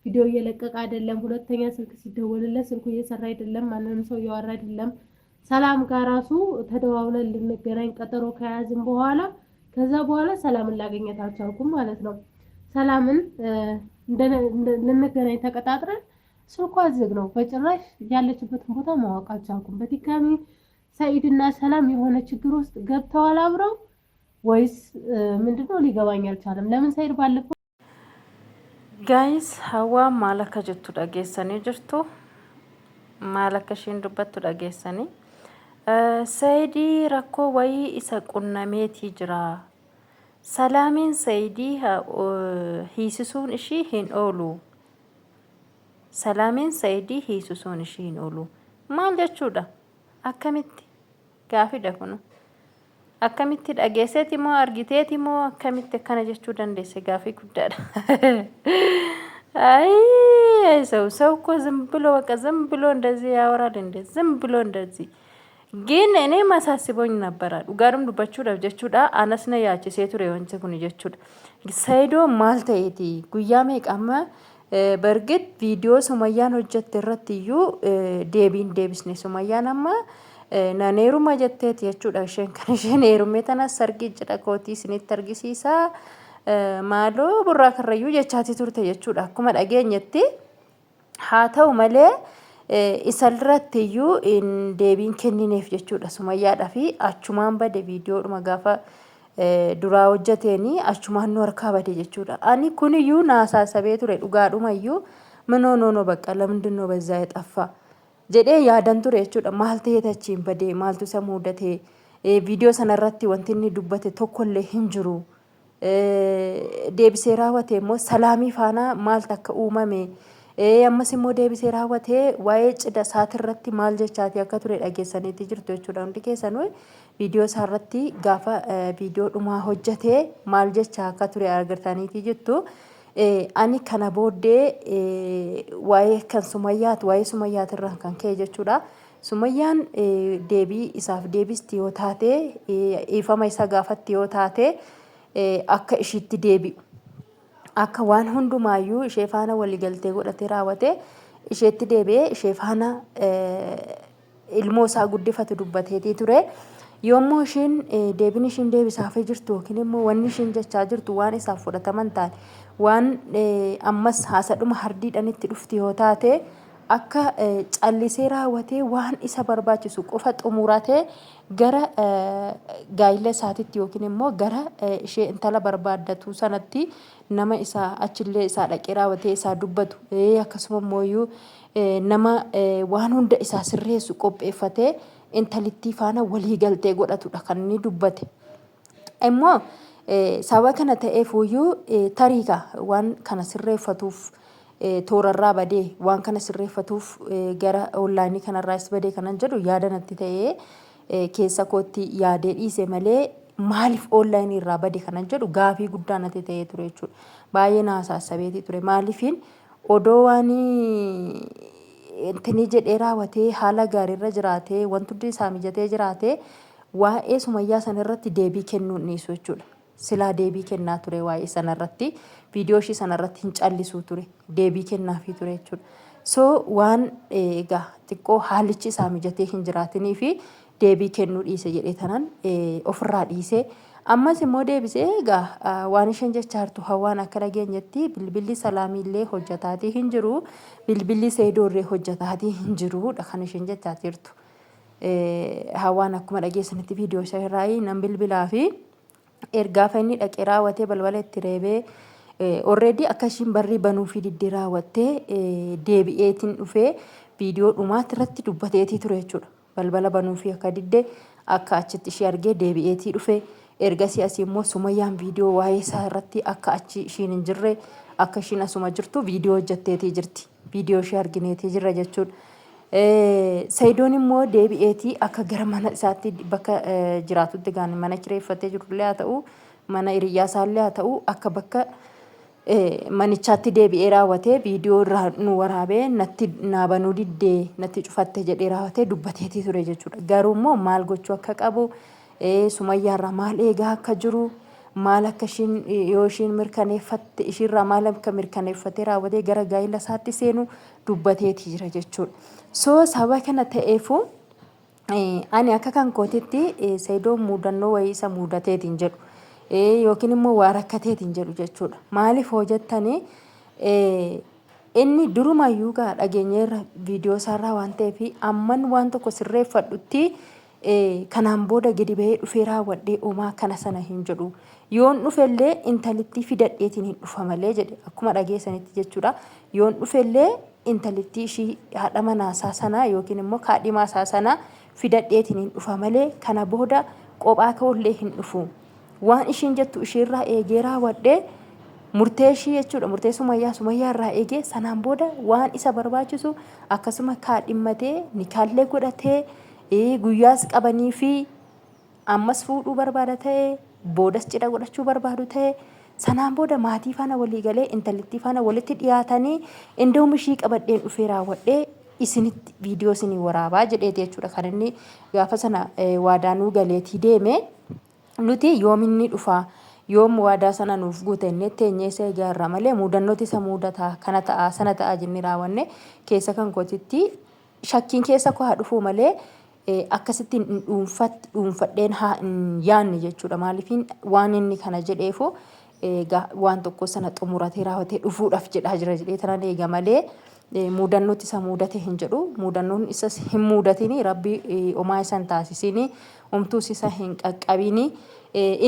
ቪዲዮ እየለቀቀ አይደለም። ሁለተኛ ስልክ ሲደወልለት ስልኩ እየሰራ አይደለም። ማንንም ሰው እያወራ አይደለም። ሰላም ጋር ራሱ ተደዋውለን ልንገናኝ ቀጠሮ ከያዝን በኋላ ከዛ በኋላ ሰላምን ላገኘት አልቻልኩም ማለት ነው። ሰላምን ልንገናኝ ተቀጣጥረን ስልኳ ዝግ ነው። በጭራሽ ያለችበትን ቦታ ማወቅ አልቻልኩም። በድጋሚ ሰኢድና ሰላም የሆነ ችግር ውስጥ ገብተዋል አብረው ወይስ ምንድነው ሊገባኝ አልቻለም። ለምን ሰኢድ ባለፈው Guys, Hawwaan maal akka jettu dhageessanii jirtu. Maal akka ishiin dubbattu dhageessanii. Sayidii rakkoo wayii isa qunnameetii jira. Salaamiin Sayidii hiisisuun ishii hin oolu. Salaamiin Sayidii hiisisuun ishii hin oolu. Maal jechuudha? Akkamitti? Gaafidha kunu. Akkamitti dhageesseeti moo argiteeti moo akkamitti akkana jechuu dandeesse gaafii guddaadha. አይ ሰው ሰው እኮ ዝም ብሎ በቃ ዝም ብሎ እንደዚህ ያወራል እንዴ? ዝም ብሎ እንደዚህ ግን እኔ ማሳስቦኝ ነበረ dhugaadhum dubbachuudhaaf jechuudha anas na yaachisee ture wanti kun jechuudha. Saayidoo maal ta'eeti guyyaa meeqa amma በእርግጥ viidiyoo Sumayyaan hojjette irratti iyyuu deebiin deebisne. Sumayyaan amma nan heeruma jetteeti jechuudha. Isheen kan isheen heerume tanas sargii cidha kootii isinitti argisiisaa maaloo burraa karrayyuu jechaatii turte jechuudha akkuma dhageenyetti. Haa ta'u malee isarratti iyyuu deebiin kennineef jechuudha Sumayyaadhaa fi achumaan bade viidiyoodhuma gaafa duraa hojjeteeni achumaan nu harkaa bade jechuudha. Ani kuniyyuu naasaasabee ture dhugaadhuma iyyuu minoo noonoo bakka ለምንድን ነው በዛ የጠፋ jedhee yaadan ture jechuudha. Maal ta'eet achiin badee, maaltu isa mudate? Viidiyoo sanarratti wanti inni dubbate tokkollee hin jiru. Deebisee raawwate immoo Salaamii faana maaltu akka uumame, ammas immoo deebisee raawwatee waa'ee cidha isaatirratti maal jechaatii akka ture dhageessaniitti jirtu jechuudha. Hundi keessanuu viidiyoo isaarratti gaafa viidiyoo dhumaa hojjetee maal jechaa akka ture agartaniitii jirtu. Ani kana booddee waa'ee kan Sumayyaati, waa'ee Sumayyaatirraan kan ka'e jechuudha. Sumayyaan deebii isaaf deebisti yoo taate, dhiifama isa gaafatti yoo taate, akka ishiitti deebi'u, akka waan hundumaayyuu ishee faana waliigaltee godhatee raawwatee isheetti deebi'ee ishee faana ilmoo isaa guddifatu dubbateetii ture. Yommuu ishiin deebiin ishiin deebisaafii jirtu yookiin immoo wanni ishiin jechaa jirtu waan isaaf fudhataman taane, waan ammas haasadhuma hardiidhaan itti dhufti yoo taate, akka callisee raawwatee waan isa barbaachisu qofa xumuratee gara gaa'ila isaatitti yookiin immoo gara ishee intala barbaaddatu sanatti nama isaa achillee isaa dhaqee raawwatee isaa dubbatu, akkasuma immoo nama waan hunda isaa sirreessu qopheeffatee intalittii faana walii galtee godhatudha kan inni dubbate. Immoo sababa kana ta'eefuyyuu tariika waan kana sirreeffatuuf toorarraa badee, waan kana sirreeffatuuf gara onlaayinii kanarraas badee kanan jedhu yaada natti ta'ee keessa kootti yaadee dhiise malee, maaliif onlaayinii irraa bade kanan jedhu gaafii guddaa natti ta'ee ture jechuudha. Baay'ee na hasaassabeetii ture. Maaliifiin odoo waan intinii jedhee raawwatee haala gaariirra jiraatee, wanti hundi isaa mijatee jiraatee, waa'ee Sumayyaa sanarratti deebii kennuu hin dhiisu jechuudha. Silaa deebii kennaa ture, waa'ee sanarratti, viidiyoo ishii sanarratti hin callisuu ture, deebii kennaafii ture jechuudha. So waan egaa xiqqoo haalichi isaa mijatee hin jiraatinii fi deebii kennuu dhiise jedhee tanan ofirraa dhiisee, ammas immoo deebisee egaa waan isheen jechaa jirtu, Hawwaan akka dhageenyetti bilbilli Salaamiillee hojjetaatii hin jiru, bilbilli Seedoorree hojjetaatii hin jirudha kan isheen jechaa jirtu. Hawwaan akkuma dhageessanitti viidiyoo isaa irraa nan bilbilaa fi ergaafa inni dhaqee raawwatee balbala itti reebee already akka ishiin barrii banuu fi diddee raawwattee deebi'eetiin dhufee viidiyoo dhumaatti irratti dubbateetii ture jechuudha. Balbala banuu fi akka didde akka achitti ishee argee deebi'eetii dhufe. Ergasii asii immoo Sumayyaan viidiyoo waa'ee isaa irratti akka achi ishiin hin jirre, akka ishiin asuma jirtu viidiyoo hojjetteetii jirti. Viidiyoo ishee argineetii jirra jechuudha. Sayidoon immoo deebi'eetii akka gara mana isaatti bakka jiraatutti gaan mana kireeffatee jirullee haa ta'u, mana hiriyyaa isaallee haa ta'u, akka bakka manichaatti deebi'ee raawwatee viidiyoo irraa nu waraabee natti naa banuu diddee, natti cufatte jedhee raawwatee dubbateetii ture jechuudha. Garuu immoo maal gochuu akka qabu, Sumayyaarraa maal eegaa akka jiru, maal akka ishiin yoo ishiin mirkaneeffatte ishiirraa maal akka mirkaneeffatee raawwatee gara gaa'ila isaatti seenu dubbateeti jira jechuudha. So sababa kana ta'eefu ani akka kan kootitti Sayidoon muudannoo wayii isa muudateetiin jedhu yookiin immoo waa rakkateetiin jedhu jechuudha. Maaliif hoo jettanii, inni durumayyuu gaa dhageenyeerra viidiyoo isaarraa waan ta'eef, amman waan tokko sirreeffadhutti kanaan booda gadi bahee dhufee raawwadhee homaa kana sana hin jedhu. Yoon dhufellee intalittii fidadheetiin hin dhufa malee jedhe, akkuma dhageessanitti jechuudha. Yoon dhufellee intalittii ishii haadha manaasaa sana yookiin immoo kaadhimaa isaa sana fidadheetiin hin dhufa malee kana booda qophaa koollee hin dhufu. Waan ishiin jettu ishiirraa eegee raawwadhee murtee ishii jechuudha, murtee Sumayyaa, Sumayyaa irraa eegee sanaan booda waan isa barbaachisu akkasuma kaadhimmatee nikaallee godhatee guyyaas qabanii fi ammas fuudhuu barbaada ta'e, boodas cidha godhachuu barbaadu ta'e, sanaan booda maatii faana walii galee intalittii faana walitti dhiyaatanii indoom ishii qabadheen dhufee raawwadhee isinitti viidiyoo isinii waraabaa jedheeti jechuudha kan inni gaafa sana waadaanuu galeetii deeme. Nuti yoom inni dhufa, yoom waadaa sana nuuf guuta innee teenyee isa eegaa irraa malee muudannootu isa muudata, kana ta'a, sana ta'a jennee raawwanne keessa kan kootitti shakkiin keessa koo haa dhufuu malee akkasitti hin dhuunfadheen haa hin yaanne jechuudha. Maaliifin waan inni kana jedheefu waan tokko sana xumuratee raawwatee dhufuudhaaf jedhaa jira jedhee tanan eega malee muudannootti isa muudate hin jedhu. Muudannoon isas hin muudatini, Rabbi homaa isa hin taasisini, homtuus isa hin qaqqabini,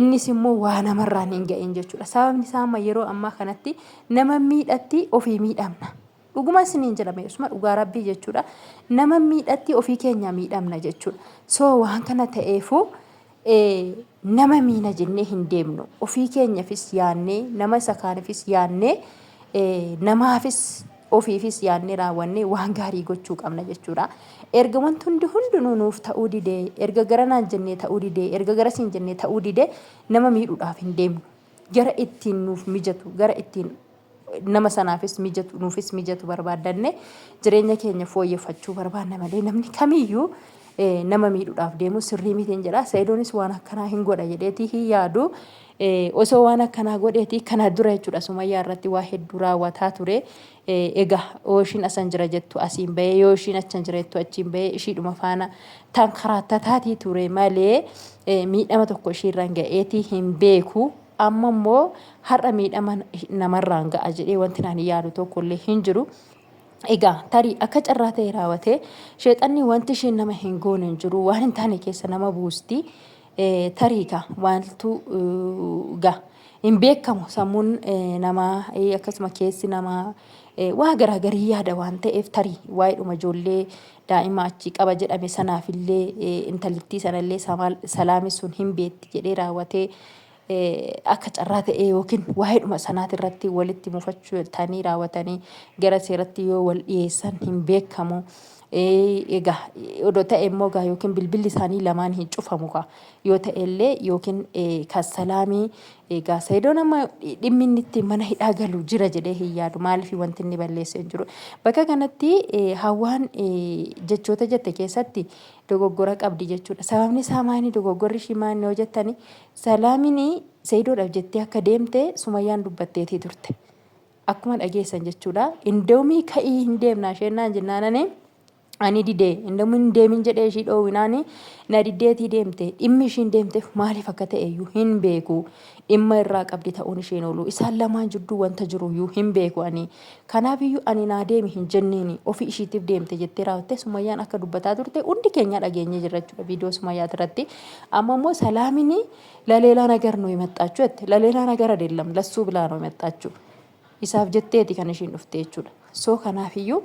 innis immoo waa namarraan hin ga'in jechuudha. Sababni isaa amma yeroo ammaa kanatti nama miidhatti ofii miidhamna. Dhuguma isiniin jedhame, isuma dhugaa Rabbii jechuudha. Nama miidhatti ofii keenya miidhamna jechuudha. So waan kana ta'eefu nama miina jennee hin deemnu. Ofii keenyafis yaannee, nama isa kaanifis yaannee, namaafis ofiifis yaannee raawwannee waan gaarii gochuu qabna jechuudha. Erga wanti hundi hundinuu nuuf ta'uu didee, erga garanaan jennee ta'uu didee, erga garasiin jennee ta'uu didee, nama miidhuudhaaf hin deemnu. Gara ittiin nuuf mijatu, gara ittiin nama sanaafis mijatu, nuufis mijatu barbaaddanne jireenya keenya fooyyeffachuu barbaanna malee namni kamiyyuu nama miidhuudhaaf deemu sirrii mitiin jedha. Sa'idoonis waan akkanaa hin godha jedheetii hin yaadu. Osoo waan akkanaa godheetii kana dura jechuudha Sumayyaa irratti waa hedduu raawwataa ture. Egaa yoo ishiin asan jira jettu asiin bahee, yoo ishiin achan jira jettu achiin bahee ishiidhuma faana tan karaattataatii ture malee miidhama tokko ishiirraan ga'eetii hin beeku. Amma immoo har'a miidhama namarraan ga'a jedhee wanti naan yaadu tokko illee hin jiru. Egaa tarii akka carraa ta'e raawwatee sheexanni wanti isheen nama hin goone hin jiru, waan hin taane keessa nama buusti. Tarii gaa wantu gaa hin beekamu, sammuun namaa akkasuma keessi namaa waa garaagarii yaada waan ta'eef, tarii waa'eedhuma ijoollee daa'ima achi qaba jedhame sanaafillee intalittii sanallee salaami sun hin beetti jedhee raawwatee akka carraa ta'ee yookiin waa'eedhuma sanaati irratti walitti mufachuutanii raawwatanii gara seeratti yoo wal dhiyeessan hin beekamu. Egaa odoo ta'e immoo egaa yookiin bilbilli isaanii lamaan hin cufamu gaa yoo ta'e illee yookiin kan salaamii egaa Sayidoon amma dhimmi inni itti mana hidhaa galu jira jedhee hin yaadu, maaliif wanti inni balleesse hin jiru. Bakka kanatti Hawwaan jechoota jette keessatti dogoggora qabdi jechuudha. Sababni isaa maali, dogoggorri ishii maali yoo jettani, Salaamiin Sayidoodhaaf jettee akka deemte Sumayyaan dubbatteetii turte. Akkuma dhageessan jechuudha. Indoomii ka'ii hin deemnaa isheen naan jennaanani ani didee, indoomii hin deemin jedhee ishii dhoowwinaani na diddeetii deemte. Dhimmi ishiin deemteef maaliif akka ta'e iyyuu hin beeku. Dhimma irraa qabdi ta'uun isheen oolu. Isaan lamaan jidduu wanta jiru iyyuu hin beeku ani. Kanaaf iyyuu ani naa deemi hin jenneeni, ofii ishiitiif deemte jettee raawwattee Sumayyaan akka dubbataa turte hundi keenyaa dhageenyee jirra jechuudha viidiyoo Sumayyaati irratti. Amma immoo Salaamini ለሌላ ነገር ነው የመጣችሁ jette. ለሌላ ነገር አይደለም፣ ለሱ ብላ ነው የመጣችሁ፣ isaaf jetteeti kan ishiin dhufte jechuudha. So kanaafiyyuu